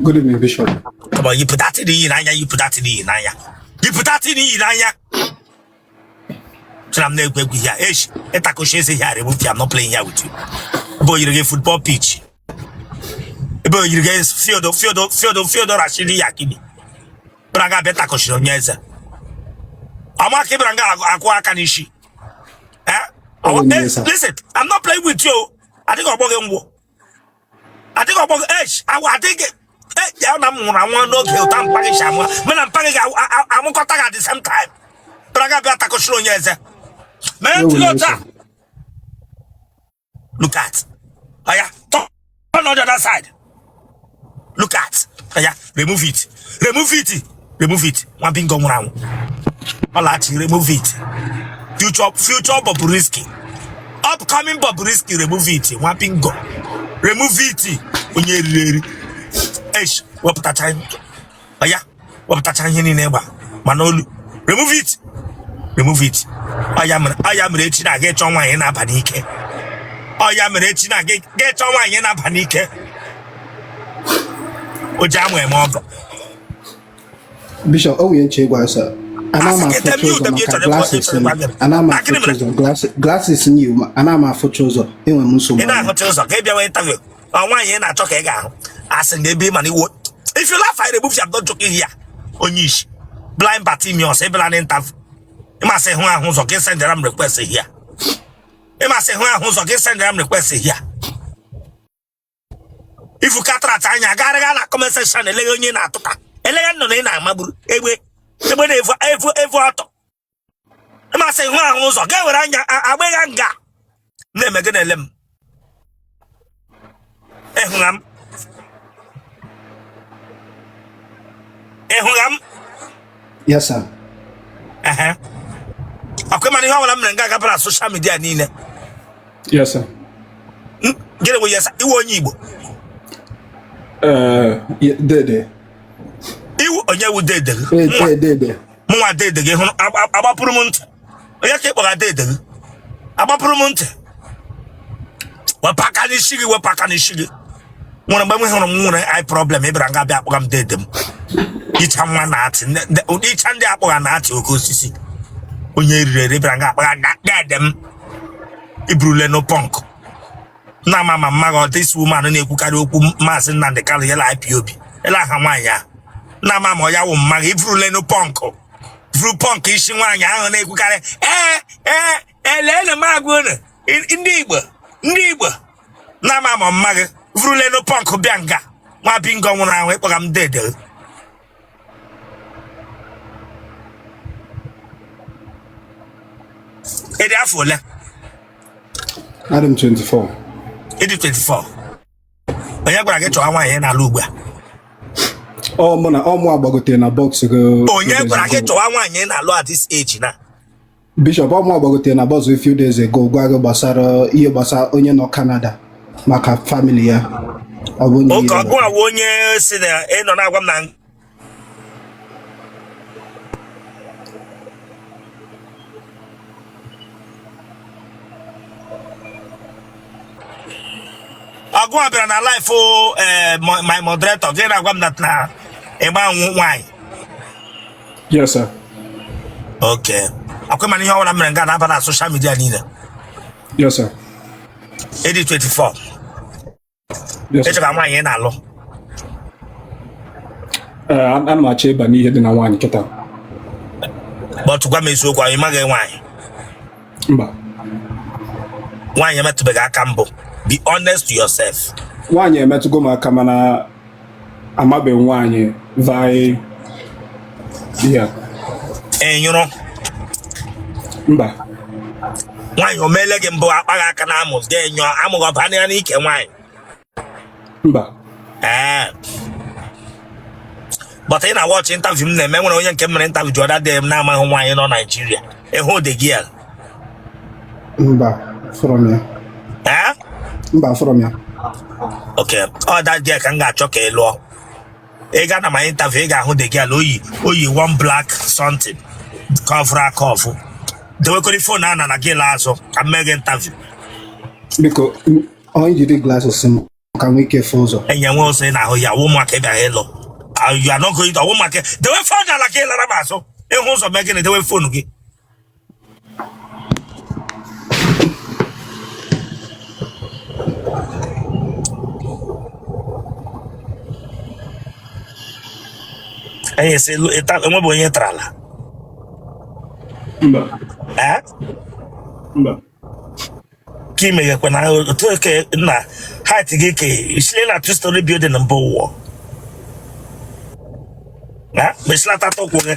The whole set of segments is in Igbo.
Good evening, Bishop. Come on, yipụ that thing i yi n'anya, yipụ that thing i yi n'anya, yipụ that thing i yi n'anya. Sị na m na-egwu egwu here. Esh, ịtakụchi eze here, remove here. I'm not playing here with you. Ebe o yiri gị football pitch. Ebe o yiri gị field field field field Rashidi Yakini. Bịara nga bịa takụchiri onye eze. Ama ka ị bịara nga akụ aka n'isi. Eh? Oh, yes, sir. Listen, I'm not playing with you. Adịghị ọgbọ gị ngwụ. Adịghị ọgbọ gị esh, awa adịghị ya na m nwụrụ anwụ n'oge ụta mpa gị si amụ mụ na mpa gị ga-amụkọta gị at the same time. Bịara nga bịa takụchiri onye eze. Mee ntị gị otu a. Look at. Oya, turn on the other side. Look at. Oya, remove it. Remove it. Remove it. Nwa bingo nwụrụ anwụ. Ọlachi, remove it. Future, future Bobrisky. Upcoming Bobrisky, remove it. Nwa bingo. Remove it. Onye eriri eri. Eish, wepụtacha. Oya, wepụtacha ihe niile gba. Mana olu. Remove it. Remove it. Ọ ya mere echi na-aga ịchọ nwaanyị na-aba n'ike. Ọ ya mere echi na-aga ịchọ nwaanyị na-aba n'ike. O ji amụ eme ọgọ. Bishop, o nwere nche ịgwa sir. Ana m Asị gị afụcha dem you ụzọ dem you maka chọrọ ịgwa glasses ịchọrọ m. ịgwa gị. Ana m Na gịnị afụcha mere? ụzọ glasses m yi ana m afụcha ụzọ enwere m Ị nsogbu anya. na-ahụcha ụzọ ka ị bịawa interview. Ọ nwaanyị ị na-achọ ka ị ga-ahụ. Asị na ebe ị ma na iwo. If you laugh, I remove you. I'm not joking here. Onye isi. Blind Bartimaeus, ị bịala n'interview. Ị masị hụ ahụ ụzọ ka ị sendara m request here. Ị masị hụ ahụ ụzọ ka ị sendara m request here. Ifu cataract anya garịga na comment section eleghe onye ị na-atụta. Eleghe nnụnụ ị na-amagburu egbe egbe na-efu efu efu ọtọ. Ị masị hụ ahụ ụzọ ga ewere anya agbịgha nga na-eme gị na-ele m. Ịhụra m? Ịhụra m? Yes, sir. Ehe. Ọkwa mana ihe ọbụla m mere nga agabara social media niile. Yes, sir. Gịnị bụ yes sir? Ị wụ onye Igbo? Dede. Ị wụ onye wu dede gị? Dede. Mụnwa dede gị hụrụ agbapụrụ m ntị. Onye ka ị kpọga dede gị? Agbapụrụ m ntị. Wepụ aka n'isi gị, wepụ aka n'isi gị. Nwere mgbe m hụrụ m nwere eye problem ị bịara nga bịa akpọga m dede m. Ịcha nwa na atị ịcha ndị akpọga na atị oke osisi. Onye eriri eri bịara nga akpọga dede m. I burule no punk. Na ama ma mma gị this woman na-ekwukarị okwu Maazị Nnamdi Kanu yela IPOB. Ele aha nwaanyị a. Na ama ma ọ ya wụ mma gị i burule no punk. Vuru punk isi nwaanyị ahụ na-ekwukarị ee ee elele m agwa unu ndị Igbo ndị Igbo na ama ma mma gị vurulenu punk bịa nga nwa bingo nwụrụ anwụ ịkpọga m dede. Ị dị afọ ole? Adị m 24. Ị dị 24. Onye gwara gị chọwa nwaanyị na-alụ ugbu a? Ọ mụ na ọ mụ agbagotere na box gị. Onye gwara gị chọwa nwaanyị na-alụ at this age na? Bishop, ọ mụ agbagotere na box a few days ago gwa gị gbasara ihe gbasara onye nọ Canada maka family ya. Ọ bụ onye Oke ọgụ awụ onye si na ị nọ na-agwa m na ọgụ a bịara na live my moderator gị na-agwa m na ịgba nwaanyị. Yes, sir. Okay. Akwa mana ihe ọbụla mere nga na-aba na social media niile. Yes, sir. Ị dị 24. Yes, Ị sir. chọrọ nwaanyị ị na-alụ. Ee, ana m achọ ịba n'ihe dị na nwaanyị kịta. But gwa m eziokwu, anyị maghị nwaanyị. Mba. Nwaanyị emetụbeghị aka mbụ. Be honest to yourself. Nwaanyị emetụgo m aka mana amabeghị nwaanyị vai ya. Ị nyụrụ? Mba. Nwaanyị o meele gị mbụ akpaghị aka na amụ gị nyụọ amụghị ọba ya n'ike nwaanyị? Mba. Ee. But ị na-watch interview m na-eme nwere onye nke m mere interview the other day m na-amaghị nwaanyị nọ Naijiria. Ị hụ the girl? Mba, fọrọ m ya. Ee? Mba, fọrọ m ya. Okay, ọ that girl ka m ga-achọ ka ị lụọ. Ị gaa na my interview ị ga-ahụ the girl o yi one black something cover aka ọfụ. Dewekọrọ phone a na na gị laa azụ ka m mee gị interview. Biko, onye jide glasses m. ka m nwee ike fụ ụzọ. Enye nwe ụzọ ị na-ahụ ya, wụ maka ị bịara ịlụ. You are not going to, ọwụ maka dewe phone ala ka ị lara m azụ. Ịhụ ụzọ mee gịnị? Dewe phone gị. Enyi sị enwebe onye tara ala. Mba. Ee? Mba. Ka ị meghekwa na otu oke na height gị ka isile na two story building mbụ wụọ na mesilata ụkwụ gị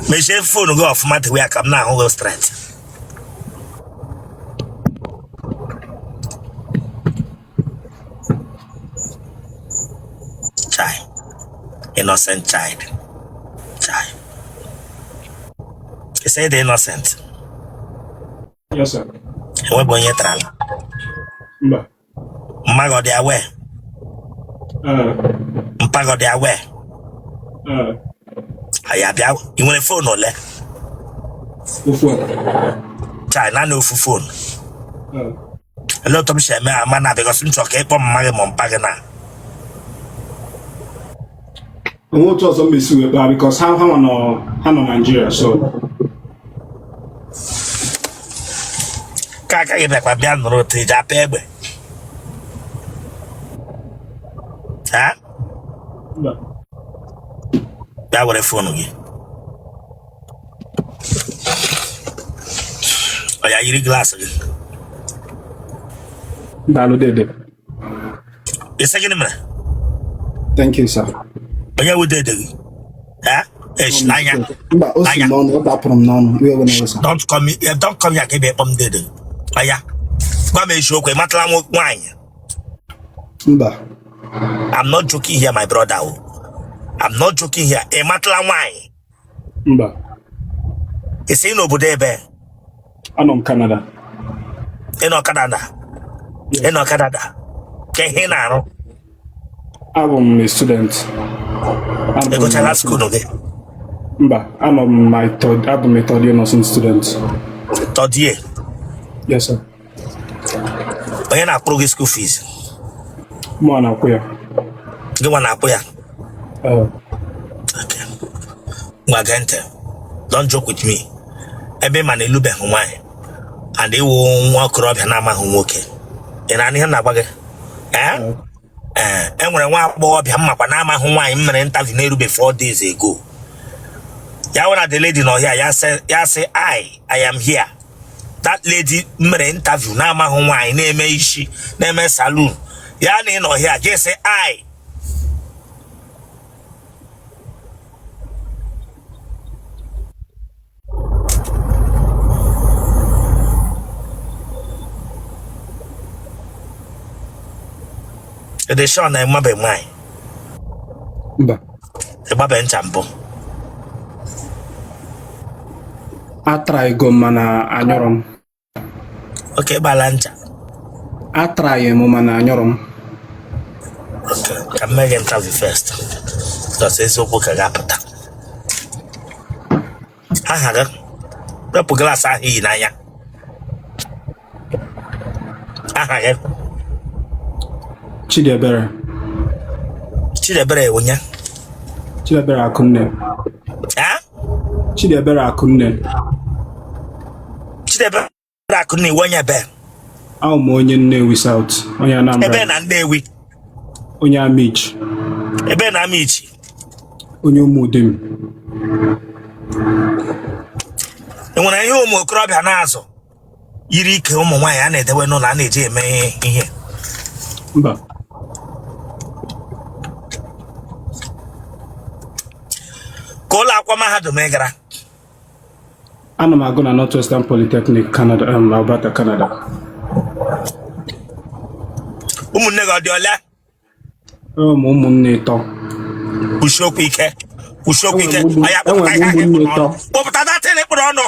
mechie phone gị ọfụma dewe ya ka m na-ahụ gị straight. Chai, innocent child. Chai, you say the innocent. Yes, sir. Enwebe onye tara ala? Mba. Mma gị ọ dị aware? Mpa gị ọ dị aware? Anyị abịa, ị nwere phone ole? Ofu a. Chai, naanị ofu phone? Olee otu m si eme ama na because m chọrọ ka ị kpọọ mma gị ma mpa gị na Onwe otu ọzọ m esi wee kpaa because ha nọ ha nọ Nigeria, so ka aka gị bịakwa bịa nụrụ otu iji apa egbe ha. Mba. Bịa were phone gị. Ọ ya yiri glass gị. Daalụ dede. Ị sị gịnị mere? Thank you, sir. Onye wụ dede gị? Eh? Esh, n'anya. Mba, o si m n'ọnụ, ọ dapụrụ m n'ọnụ. Iwe ewena iwe, sir. Don't come here, don't come here ka ị bịa kpọ m dede gị. Aya. Gwa m eziokwu, ị matala nwaanyị? Mba. I'm not joking here, my brother. Oh. I'm not joking here. Ị matala nwaanyị? Mba. Ị sị n'obodo ebe? Anọ m Canada. Ị nọ Canada? Ị nọ Canada? Kee ihe ị na-arụ? Abụ m a student. Ị gụchala school gị? Mba, anọ m my third, abụ m a third year nursing student. Third year? Yes, sir. Onye na-akwụrụ gị school fees? Mụ na-akwụ ya. Gị nwa na-akwụ ya? Ee. Okay. Ngwa gee ntị. Don't joke with me. Ebe ị ma na ị lụbeghị nwaanyị and ị wụ nwa okorobịa na-amaghị nwoke. Ị na-anụ ihe m na-agwa gị? Ee? Ee, e nwere nwa agbọghọbịa m makwa na-amaghị nwaanyị m mere interview na-erube 4 days ago. Ya wụ na the lady nọ here, ya sị I am here. That lady m mere interview na-amaghị nwaanyị na-eme isi na-eme saloon ya na ị nọ here gị sị I Ị dị sure na ị mabe nwaanyị? Mba. Ị gbabe ncha mbụ? Atraigo m mana anyụrọ m. Okay, gbala ncha. Atraghị m mana anyụrọ m. Okay, ka m mee gị interview first. Because eziokwu ka ga-apụta. Aha gị? Wepụ glass ahụ i yi n'anya. Aha gị? Chidiebere. Chidiebere onye? Chidiebere Akunne. Ha? Chidiebere Akunne. Chidiebere Akunne, ị wụ onye ebe? Awụ m onye Nnewi South, onye Anambra. Ebe na Nnewi? Onye Amichi. Ebe na Amichi? Onye Ụmụdim. E nwere ihe ụmụ okorobịa na-azụ yiri ike ụmụ nwaanyị a na-edewe n'ụlọ a na-eji eme ihe? Mba. Ka ụlọ akwụkwọ mahadum ị gara? Ana m agụ na Northwestern Polytechnic, Canada, Alberta, Canada. Ụmụnne gị ọ dị ole? Enwere m ụmụnne ịtọ. Kwusie okwu ike. Kwusie okwu ike. Enwere m ụmụnne ịtọ. Kpọpụta that thing ị kpụrụ ọnụ.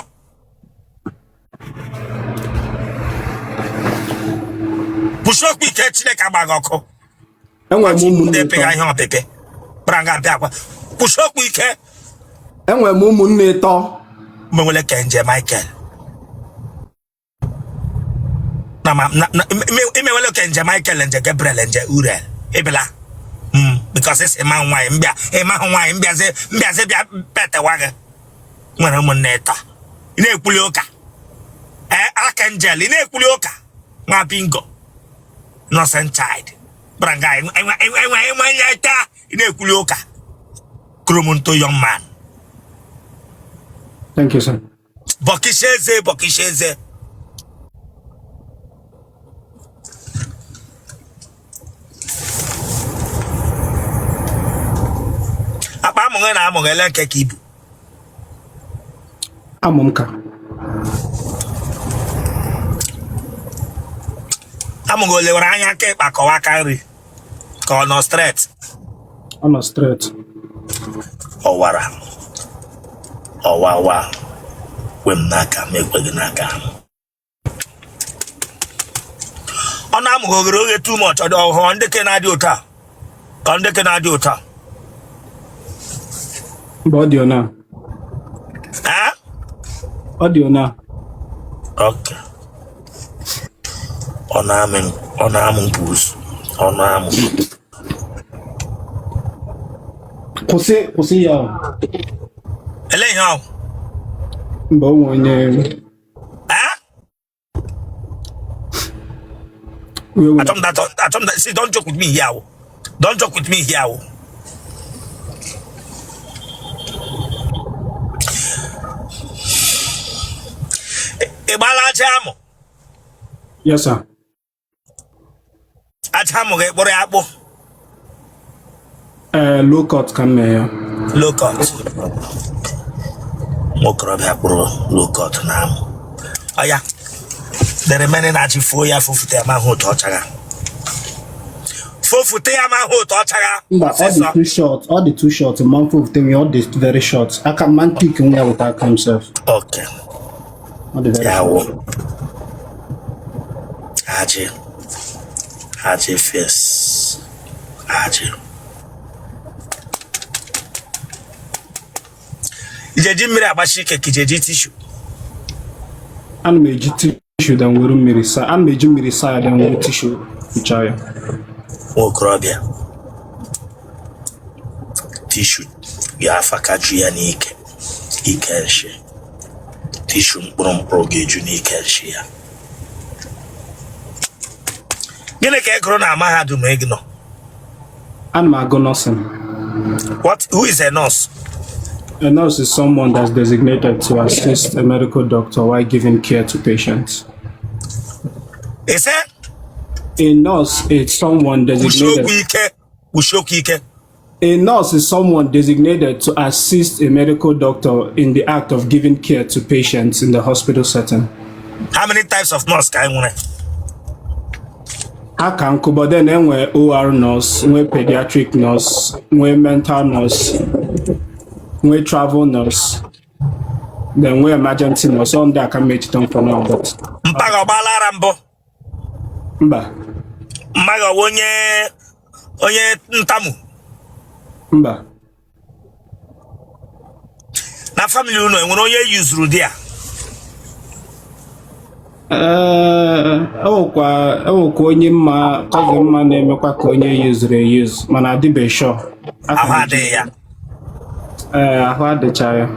Kwusie okwu ike, Chineke agba gị ọkụ. Enwere m ụmụnne ịtọ. Ihe ọpịpị. Kpara nga abịa akwa. Kwusie okwu ike. Enwere m ụmụnne ịtọ. Mgbe nwere Kenje Michael. Na ma imewele ka nje Michael, nje Gabriel, nje Uriel ịbịala because ị sị ma nwaanyị mbịa ịmahụ nwaanyị mbịazi mbịazi bịa petewa gị nwere ụmụnne ịtọ. Ị na-ekwuli ụka, ee, Archangel, ị na-ekwuli ụka nwa bingo, innocent child bara nga enwe nye taa. Ị na-ekwuli ụka kromonto, young man. Thank you, sir. Bọkisha eze, bọkisha eze. Akpa amụghị na amụghị ele nke ka ibu. Amụ m ka. Amụghị ole were anya aka ịkpa kọwa aka nri ka ọ nọ straight? Ọ nọ straight. Ọwara ọwawa kwe m n'aka m ekweghị n'aka. Ọ na-amụghị oghere oghe too much, ọ dị ọhụrụ ndị ke na-adị otu a ka ndị ke na-adị otu a. Mba, ọ dị ona. Eh? Ọ dị ona. Okay. Ọ na-amị, ọ na-amụ mkpuzu, ọ na-amụ. Kwụsị, kwụsị ya. Ele ihe ọ? Mba, o nwe onye. Eh? Wee. Achọm that, achọm that. See, don't joke with me here o. Don't joke with me here o. Ị gbala aja amụ? Yes, sir. Aja amụ gị kpụrụ ya akpụ? Ee, low cut ka m mee ya. Low cut. Nwokorobịa kpụrụ low cut na amụ ọya dere mere na-achị fuo ya fofute ya ma hụ otu ọ chagha, fofute ya ma hụ otu ọ chagha. Mba, ọ dị ọsịsọ. too short, ọ dị too short. Ma m fofute ya, ọ dị very short. Aka m man pick nwa ya wụta aka m sef. Okay. Ọ dị very Ya short. wụ ajị ajị fes ajị ijeji mmiri agbachi ike ka ijeji tissue? Ana m eji tissue dan were mmiri saa. Ana m eji mmiri saa ya dan were tissue hichaa ya. Nwa okorobịa, tissue ya afa ka ju ya n'ike ike nshi. Tissue mkpụrụ mkpụrụ ga-eju n'ike nshi ya. Gịnị ka ị gụrụ na mahadum ị nọ? Ana m agụ nursing. What? Who is a nurse? A nurse is someone that's designated to assist a medical doctor while giving care to patients. Ị sị? A nurse is someone Kwuchie designated. okwu ike, kwuchie okwu ike. A nurse is someone designated to assist a medical doctor in the act of giving care to patients in the hospital setting. How many types of nurse ka anyị nwere? Ha ka nkụ, but then enwee OR nurse, nwee pediatric nurse, nwee mental nurse, nwee travel nurse, then nwee emergency nurse. Ọ ndị a ka m echeta for now, but Mpa gị ọ gbaala ara mbụ? Mba. Mma gị ọwa onye ntamu? Mba. Na family unu, enwere onye yuzuru di ya? Ee, enwekwa onye mma, cousin mma na-emekwa ka onye yuzuru eyuzu, mana adịbeghị sure. Aka Ahụ m eji. adịghị ya? Ee, ahụ adịcha ya.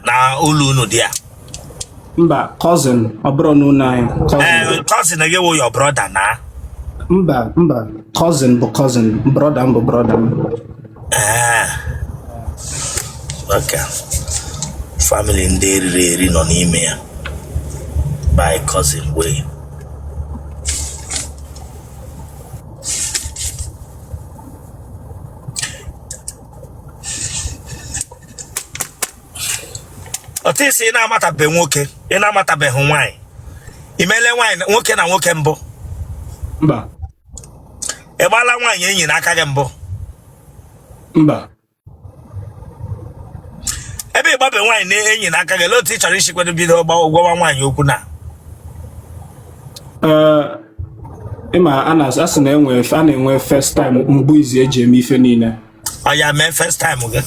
Na ụlọ unu di ya? Mba, cousin, ọ bụrụ n'ụlọ anyị, cousin. Ee, cousin gị wụ your brother na? Mba, mba, cousin bụ cousin, brother m bụ brother m. Ee, okay. Family ndị eriri eri nọ n'ime ya by cousin way. Otu isi ị na-amatabeghị nwoke, ị na-amatabeghị nwaanyị, imele nwaanyị, nwoke na nwoke mbụ? Mba. Ị gbaala nwaanyị enyi n'aka gị mbụ? Mba. Ebe ị gbabe nwaanyị na enyi n'aka gị, olee otu ị chọrọ isi kwedo bido gwawa nwaanyị okwu na? Ee, ịma a na-asị na enwe a na-enwe first time, mbụ izi eji eme ife niile. Ọ ya mee first time gị,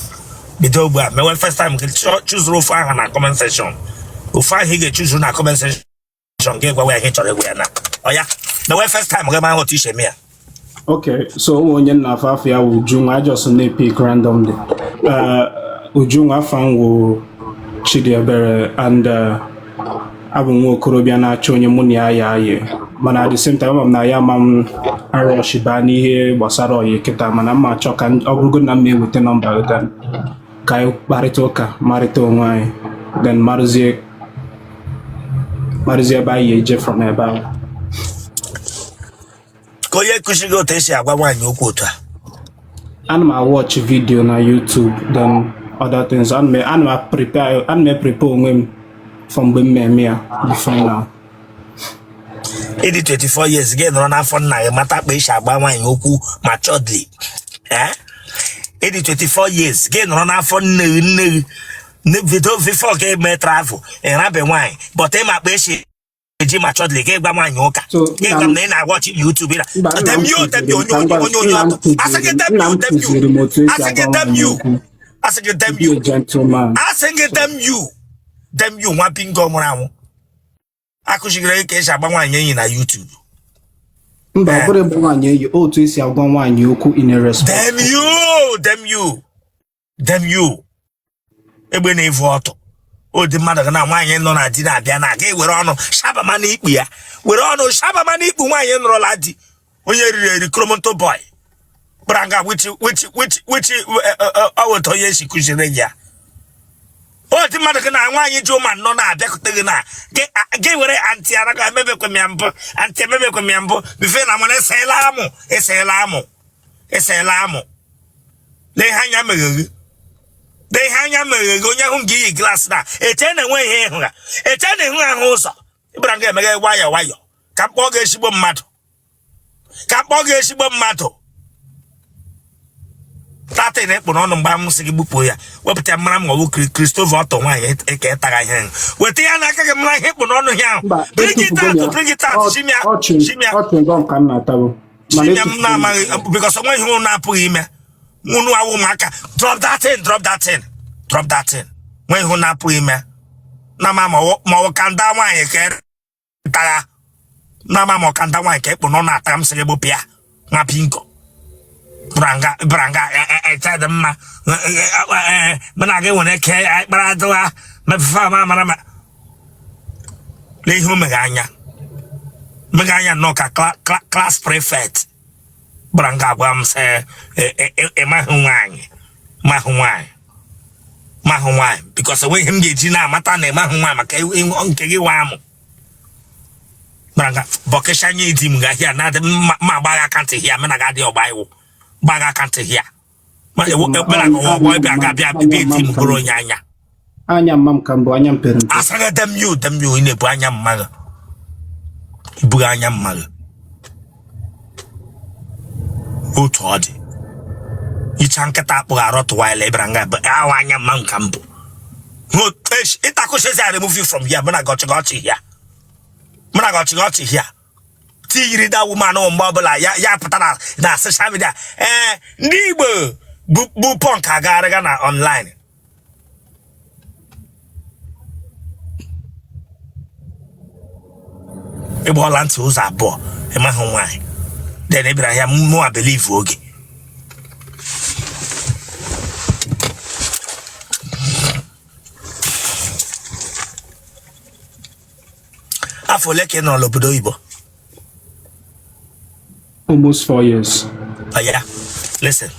bido ugbu a mewe first time gị. Chụzuru ofu aha na comment section, ofu aha ị ga-echuzuru na comment section gị, gwawa ya ihe ị chọrọ ịgwa ya na. Oya, the way first time gị ma otu i si eme ya. Okay, so o nwe onye m na-afụ afa ya wụ Ujunwa, I just na-epick randomly. Ujunwa afa m wụ Chidiebere and abụ m nwa okorobịa na-achọ onye mụ na ya ya ayị mana at the same time ama m na ya ama m arush baa n'ihe gbasara ọyị kịta mana m ma achọ ka ọ bụrụgo na m eweta nọmba gị then ka anyị kparịta ụka marịta onwe anyị then marụzie marụzie ebe anyị eje from ebe ahụ. Ka onye kụzi gị otu esi agwa nwaanyị okwu otu a? Ana m awatch video na YouTube, then other things. Ana m prepare ana m prepare onwe m for mgbe m eme ya before now. Ị dị 24 years, gị nọrọ n'afọ nna gị mata ka esi agwa nwaanyị okwu maturedly. Eh? Ị dị 24 years, gị nọrọ n'afọ nne gị nne gị bido before gị mee travel ịrabe nwaanyị, but ị ma ka esi eji maturedly gị gwa nwaanyị ụka gị gwa m na ị na-awatch YouTube na damn you, damn you, onye onye onye onye ọtọ asị gị damn you, damn you, asị gị damn you, asị gị damn you, asị gị damn you, damn you, nwa bingo nwụrụ anwụ akụzigiri gị ka esi agba nwaanyị enyi na YouTube. Mba, ọ bụrụ ịgba nwaanyị enyi, otu esi agwa nwaanyị okwu in a respect. Damn you, damn you, damn you, egbe na-evu ọtụ ụdị mmadụ gị na nwaanyị nọ na di na-abịa na aga were ọnụ shabama n'ikpu ya, were ọnụ shabama n'ikpu nwaanyị nọrọla di, onye riri eri kromonto boy branga wichi wichi wichi wichi ọ weta onye si kụziri gị ya. Ụdị mmadụ gị na nwaanyị ji ụmụ anọ na-abịakwute gị na gị were aunty anaghị emebekwa m ya mbụ, aunty emebekwa m ya mbụ bife na mana eseela amụ, eseela amụ, eseela amụ. Lee ihe anya meghe gị, lee ihe anya meghe gị. Onye hụ gị yi glass na eche na enwe ihe ịhụ ha, eche na ịhụ ahụ ụzọ ịbara nga emeghe nwayọ nwayọ ka mkpọ gị ezigbo mmadụ, ka mkpọ gị ezigbo mmadụ. Tatin ịkpụ n'ọnụ mgbe m sị gị gbupụ ya, wepụta mara ma ọ bụ Christopher ọtọ nwaanyị ka ịtagha ihe, weta ya n'aka gị mara ihe ịkpụ n'ọnụ ya ahụ. Bring it out, bring it out, shimia shimia shimia. M na-amaghị because onwe ihe unu na-apụghị ime unu awụ ụmụaka. Drop that thing, drop that thing, drop that thing. Nwe ihe unu na-apụghị ime na ma ma ọ ka nda nwaanyị ka tagha na ma ma ọkanda nwaanyị ka ịkpụ n'ọnụ ata m sị gị gbupụ ya, nwa bingo branga branga eche dị mma mụ na gị nwere ike kpara adịwa mepefe ma mara ma lee ihe o meghe anya, meghe anya nnọọ ka class prefect gbara nga agwa m sị ịmahụ nwaanyị, mahụ nwaanyị, mahụ nwaanyị, because enweghị ihe m ga-eji na-amata na ịmahụ nwaanyị maka nke gị nwa amụ gbara nga bọkịsha nye di m ga hia na adị ma agbagha aka ntị hia mena ga adị ọgba iwu gbagha aka ntị hia mena ga ọgbọ ịbịa ga bịa bịa eti m gụrụ onye anya. Anya mma m ka mbụ anya m pere mpe. Asaghị damn you, damn you, ị na-ebu anya mmadụ, ibughị anya mmadụ. Otu ọ dị icha nkịta akpụghị arọ tụwaila ịbịara nga ahụ anya mma m ka mbụ ịtakụchizi. I remove you from here. Mụ na gị ọchị gị ọchị here, mụ na gị ọchị gị ọchị here. Tiyiri that woman mgbe ọbụla ya ya pụta na social media, ee, ndị Igbo bụ punk agagharịga na online. Ịgbọọla ntị ụzọ abụọ, ịmaghị nwaanyị, then ị bịara ya mụa believe oge. Afọ ole ka ị nọrọ n'obodo oyibo? Almost 4 years. Oya, listen,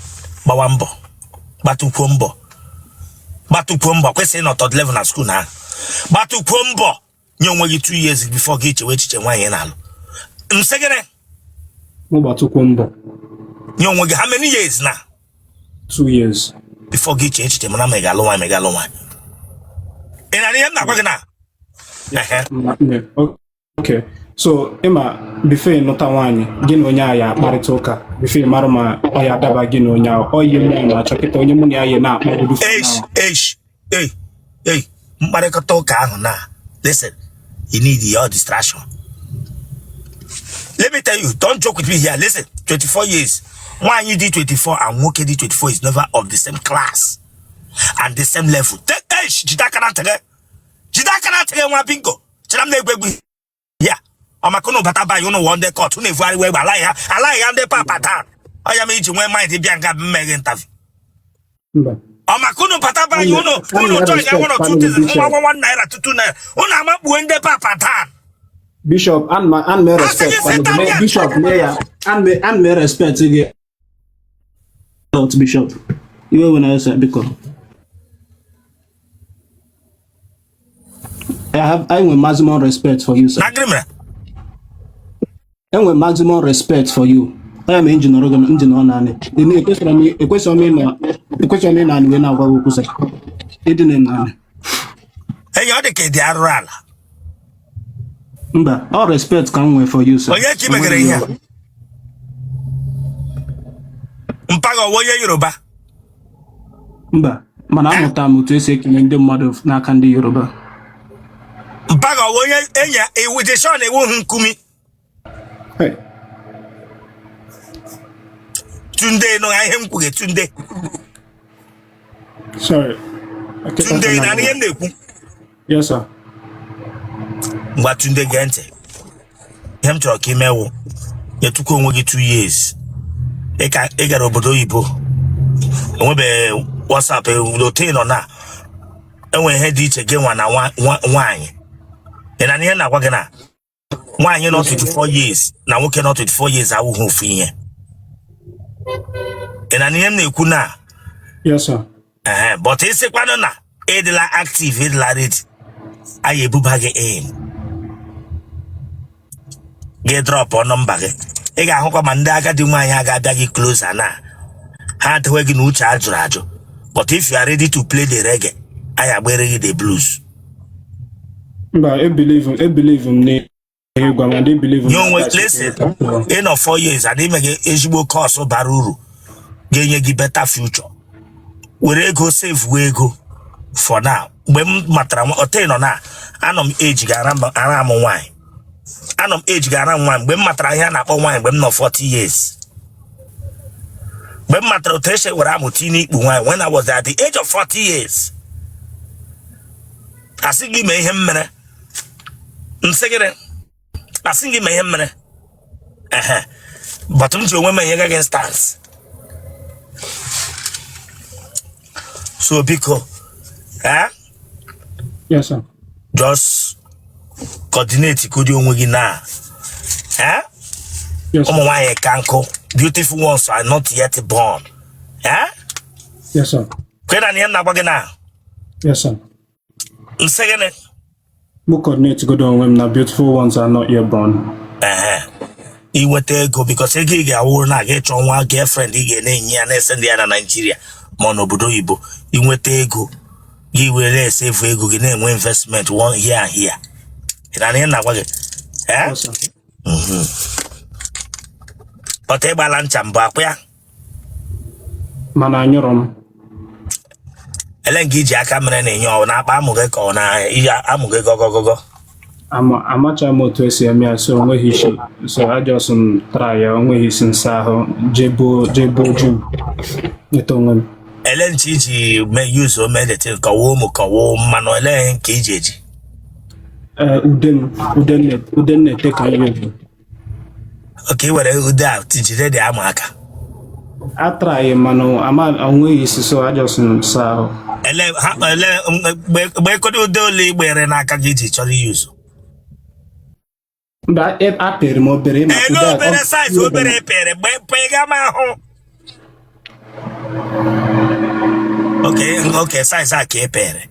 gbawa mbọ, gbatukwuo mbọ, gbatukwuo mbọ. Kwesịrị ịnọ third level na school na gbatukwuo mbọ. Nye onwe gị 2 years before gị chewe echiche nwaanyị ị na-alụ. M sị gịnị? Mụ gbatukwu mbọ. Nye onwe gị how many years na? 2 years. Before gị chee echiche mara ma ị ga-alụ nwaanyị, ma ị ga-alụ nwaanyị. Ị na ihe m na-agwa gị na? Ehe. Okay, so ịma before ịnụta nwaanyị, gị na onye ahụ ya akparịta ụka before ịmara ma ọ ya adaba gị na onye ahụ. Ọ ihe mụ na-achọ kịta, onye mụ na ya yi na-akpọgodu for Eish now. Eish, ei ei, mkparịkọta ụka ahụ na, listen, you need your distraction. Let me tell you, don't joke with me here. Listen, 24 years, nwaanyị dị 24 and nwoke dị 24 is never of the same class and the same level. Take eish, jide aka na ntị gị, jide aka na ntị gị, nwa bingo. Chere m na-egwu egwu ya. Ọ maka unu bata banyị unu wụọ ndị cult, unu evugharịwa egbe alaghị ha, alaghị ha ndị papa taa. Ọ ya ma iji nwee mind bịa nga mmeghe interview. Mba. Ọ maka unu bata banyị unu unu join ya one or two things, nwa nwa 1 naira, 2 naira, unu amakpuwe ndị papa taa. Bishop, ana m respect Asị gị. Bishop, mee ya. Ana m respect gị. Lot, Bishop. Iwe we na ese, biko. I nwere maximum respect for you, sir. Na gịnị mere? Enwere maximum respect for you. Onye mere nji nọrọ gị nji nọ naanị. Ekwesịrị m ịnọ anị wee na-agwa gị okwu, sir. Ịdị na naanị. Enyi, ọ dị ka ị dị arụrụ ala. Mba, all respect ka m nwee for you, sir. Onye ka ị megere ihe a? Mpaghara ọwa onye Yoruba? Mba, mana amụtara m otu esi ekele ndị mmadụ n'aka ndị Yoruba. Mpaghara ọwa onye enyi iwu dị sure na iwu hụ nkumi. Hey. Tunde, nọ ihe m kwuge, Tunde. Sorry. Tunde, na ihe m na-ekwu? Yes, sir. Ngwa, Tunde, gee ntị. Ihe m chọrọ ka imewu, nyetụkwa onwe gị 2 years. Ị gara obodo oyibo, enwebeghị WhatsApp otu ị nọ na enwe ihe dị iche gị nwa na nwaanyị. Ị na ihe na-agwa gị na nwaanyị nọ 24 years na nwoke nọ 24 years awụghị ofu ihe. Ị na ihe m na-ekwu na? Yes, sir. Ehe, but ịsịkwanụ na ịdịla active, ịdịla ready, anyị ebuba gị in, gị drop nọmba gị. Ị ga-ahụkwa ma ndị agadi nwaanyị a ga-abịa gị closer na ha adịghị gị na uche a jụrụ ajụ. But if you are ready to play the reggae, anyị agbere gị the blues. Mba, ebelieve m n'ihe gwa m and ebelieve m Nye onwe na listen, ịnọ 4 years and ime gị ezigbo course bara uru ga-enye gị better future. Were ego save wee ego for now. Mgbe m matara ote nọ na anọ m age ga-ara m nwaanyị, anọ m age ga-ara m nwaanyị. Mgbe m matara ihe a na-akpọ nwaanyị, mgbe m nọ 40 years, mgbe m matara otu esi were amụ tinye n'ikpu nwaanyị, when I was at the age of 40 years. Asị gị mee ihe m mere, nsị gịnị? Asị gị mee ihe m mere. Ehe, but m ji onwe m enye gị instance. So biko, eh? Yes, sir. Just coordinate kodi onwe gị na, eh? Yes, sir. Ụmụ nwaanyị ka nkụ. Beautiful ones are not yet born, eh? Yes, sir. Kwe na ihe m na-agwa gị na? Yes, sir. Nsị gịnị? Mụ coordinate godo onwe m na beautiful ones are not yet born. Ehe, inweta ego, because ego ị ga-awụ na aga ịchọ nwa girlfriend ị ga na-enye ya na-ese ndị ya na Naịjirịa ma ọ n'obodo oyibo. Inweta ego gị, were esevu ego gị, na-enwe investment one here and here. Ị na ihe m na-agwa gị, eh? Yes, sir. Pọta ịgbala ncha mbụ akwa ya? Mana anyụrọ m. Ele nke iji aka mere na-enye ọ na-akpa amụ gị ka ọ na iji amụ gị gọgọgọgọ? Amacha m otu esi eme ya, so onweghị isi. So I just m try ya, onweghị isi. Nsa ahụ, jee buo ju m. Nweta onwe m. Ele ncha iji mee use ome detin kọwa ụmụ kọwa mmanụ, ele nke iji eji? Ee, ude m ude m na- ude m na-ete ka ihe bụ. Oke, i were ude a jide dị ama aka? Atraghị, mana ama onweghị isi, so I just m saa ahụ. Ele ha ele mgbe ekodo ude ole igbere n'aka gị iji chọrọ iyuzu? Mba, apịrị m obere ma Ele ude a- obere size, obere pere mgbe pega m ahụ. Oke size a ka ị pere?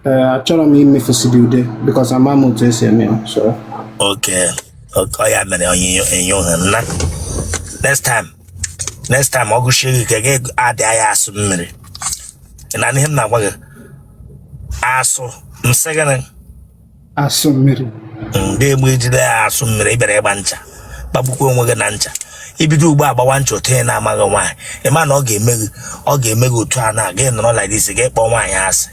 Ee, achọrọ m imefusidi ude because ama m otu esi eme ya, so. Oke, ọ ya mere onyinyo enyo ha nna. Next time ọ gụchie gị ka gị adị ya asụ mmiri. Ị na ihe m na-agwa gị? Asụ nsị gịnị? Asụ mmiri. Ndị egbe ejide ya asụ mmiri. Ị bịara ịgba ncha, gbagbukwa onwe gị na ncha. Ibido ugbu a gbawa ncha otu ị na-amaghị nwaanyị, ị ma na ọ ga-eme gị, ọ ga-eme gị otu a na gị nọrọ like this, gị kpọọ nwaanyị asị,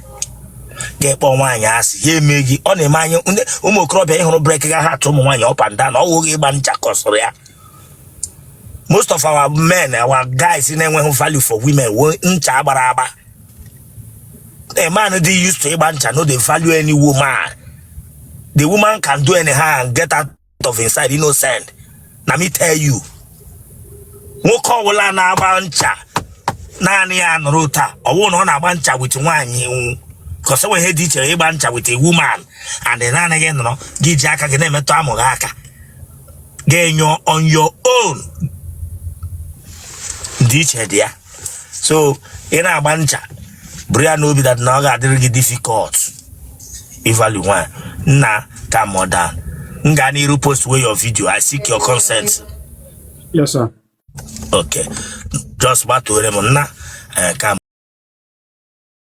gị kpọọ nwaanyị asị, ya eme gị. Ọ na-eme anyị ndị ụmụ okorobịa ịhụrụ break ga ha atụ ụmụ nwaanyị up and down. Ọ wụghị ịgba ncha kọsụrụ ya. Most of our men, our guys na-enweghị value for women wo ncha agbara agba. A man dị used to ịgba ncha no dey value any woman. The woman can do anyhow and get out. Of inside innocent na me tell you, nwoke ọbụla na-agba ncha naanị ya nụrụ taa, ọ bụrụ na ọ na-agba ncha with nwaanyị nwụ, because enwe ihe dị iche ịgba ncha with a woman and naanị gị nọrọ, gị ji aka gị na-emetụ amụ gị aka, ga-enyo on your own, dị iche dị ya. So ị na-agba ncha, buru ya n'obi that na ọ ga-adịrị gị difficult ịvalue nwaanyị. Nna, calm down. M gaa n'iru post wey your video. I seek your consent. Yes, sir. Okay, just gbatuore m, nna. Calm.